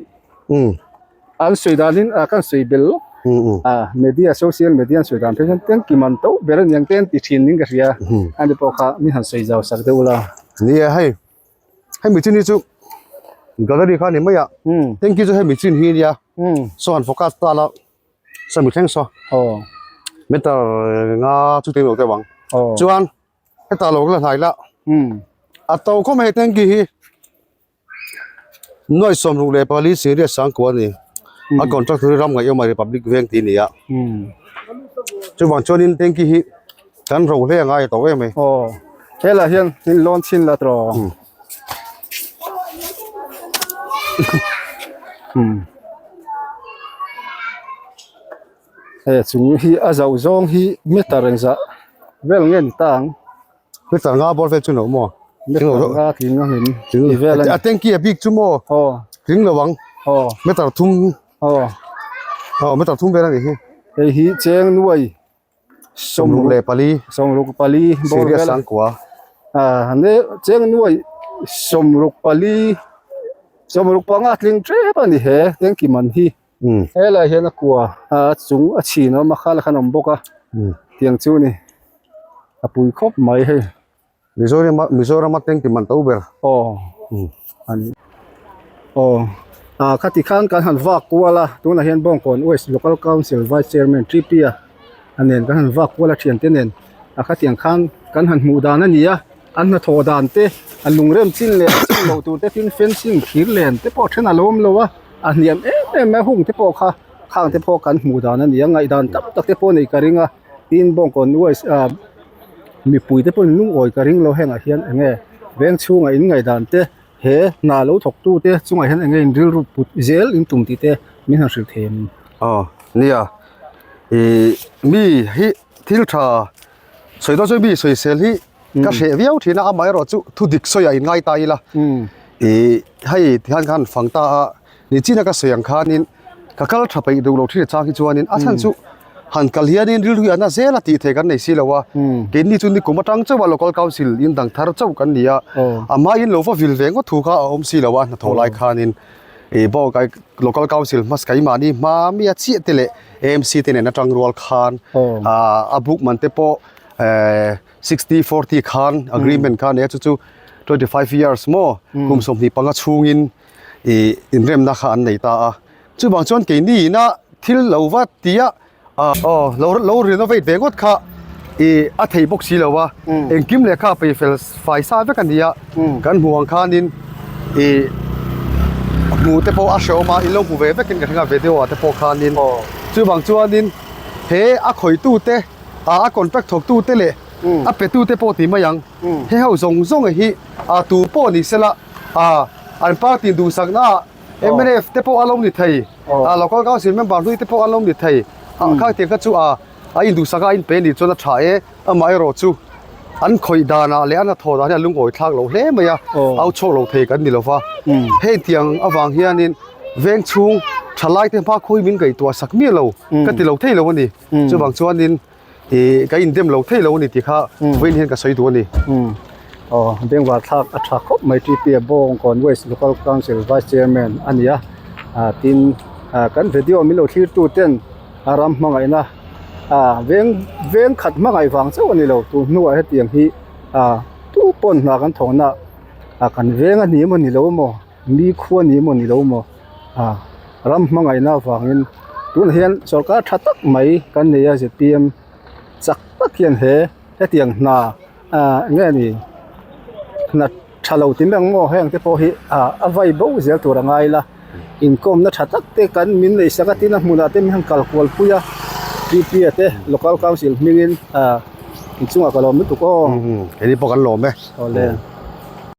S2: An sawi danin ah kan sawi bel lawk ah media social media an sawi dan phei chuan tanky man to ber a niang te an ti thin niin ka hria ani pawh kha mi han sawi zau sak deuh ula.
S1: Nia hei hemi chin hi chu gallery kha a ni mai a tanky chu hemi chin hi a nia saw han focus ta la saw mi thleng saw meter nga chu teng lo deuh ang chuan hetah lo la hnai la a to khawp mai tanky hi. Nuai 64 Sirius Sangkua a ni. A contract hi ram ngaih awm a Republic veng tih a ni a. Chuvang chuanin tanky hi kan ro hle a ngai tawh em mai.
S2: Aw helah hian in lawn chhin la tawh. Hei a chung hi a zauh zawng hi meter engzah vel nge ni ta ang.
S1: Meter nga bawr vel chu no maw?
S2: Meter nga tling a hlim ti vel a ni.
S1: A tanky a bik chu maw?
S2: Aw.
S1: Tling lo ang.
S2: Aw.
S1: Meter thum.
S2: Aw.
S1: Aw meter thum vel a nih hi.
S2: Hei hi cheng nuai
S1: 64
S2: 64 bawr
S1: Serious
S2: vel a.
S1: Sangkua.
S2: Ah ne cheng nuai 64 65 tling tep a ni he tanky man hi. Helaiah hian a kua a chung a chhin a awm a khala khan a awm bawk a tiang chu a ni a pui khawp mai hei.
S1: Mizoram a Mizoram a tanky man to ber.
S2: Aw a ni aw ah khati khan kan han vak kual a tunah hian Bawngkawn West Local Council Vice Chairman T P a a nen kan han vak kual a thiante nen a khatiang khan kan han hmuh dan a ni a an hnathawh dan te a lungrem chin leh chin loh tur te tin fencing thir len te pawh then a lo awm lo a. A hniam em em mai a hung te pawh kha khang te pawh kan hmuh dan a ni a ngaihdan tam tak te pawh a neih ka ring a tin bawngkawn wise ah mipui te pawhin lungawi ka ring lo hengah hian eng nge veng chhungah in ngaihdan te he hna lo thawk tu te chungah hian eng nge in rilru put zel in tum tih te min han hrilh thei em.
S1: Aw nia ih mi hi thil tha sawi dawn chuan mi sawisel hi ka hreh viau thin a amaherawh chu thu dik sawi ah in ngai ta ila ih hei tikhan khan fang ta a nichin a ka sawi ang khanin ka kal tha peih duh lo thin chang hi chuanin a chhan chu han kal hianin rilru hi a na zel a tih theih kan nei si lo a keini chu nikum atang chauh a local council in dang thar chauh kan ni a a hmain lo va vil ve ngawt thu kha a awm si lo a hnathawh lai khanin. Ih Bawngkai Local Council hmasa keimahni hma mi a chiah te leh AMC te nen atang rual khan ah a book man te pawh eh 60-40 khan agreement kha a nei a chu chu 25 years maw kum 25 chhungin ih inremna kha an nei ta a chuvang chuan keini ina thil lo va tia ah aw lo lo renovate ve ngawt kha ih a thei bawk si lo a engkim lehkha a peih fel fai sa vek a ni a kan hmuh ang khanin ih hmuh te pawh a hrehawm a in lo hmu ve vekin ka hring a video ah te pawh khanin chuvang chuanin he a khawitute ah a contract thawk tu te leh a pe tu te pawh tih mai ang he ho zawng zawng hi ah tu pawh ni sela ah an party duhsakna ah mnf te pawh a lo ni thei ah local council member hlui te pawh an lo ni thei ah khang tiang kha chu ah a induhsak a a inpe anih chuan a tha e amaherawh chu an khawih danah leh an hnathawh dan hi a lungawi thlak loh hle mai a au chhuak lo thei kan ni lo va heng tiang avang hianin veng chhung thalai te hma khawi min ngaihtuah sak miah lo ka ti lo thei lo a ni. Chuvang chuanin ih ka indem lo thei lo a ni tih kha vawiin hian ka sawi duh a ni.
S2: Aw Bengvar thlak a tha khawp mai TPA Bawngkawn West Local Council Vice Chairman a ni a, tin kan video min lo thlir tu ten a ram hmangaihna veng veng khat hmangaih vang chauh a ni lo tun hnuah hetiang hi tu pawn hna kan thawhna kan veng a ni emaw ni lo emaw. Mi khua ni emaw ni lo maw ah ram hmangaihna avangin tunah hian sorkar tha tak mai kan nei a zpm chak tak hian he hetiang hna ah eng nge ni hna tha lo ti mai ang maw heng te pawh hi ah a vai bo zel tur a ngai la inkawmna tha tak te kan min neih sak a tin a hmunah te min han kal kual pui a P P a te local council hmingin ah inchungah ka lawm lutuk aw.
S1: Keini pawh kan lawm e.
S2: Awle.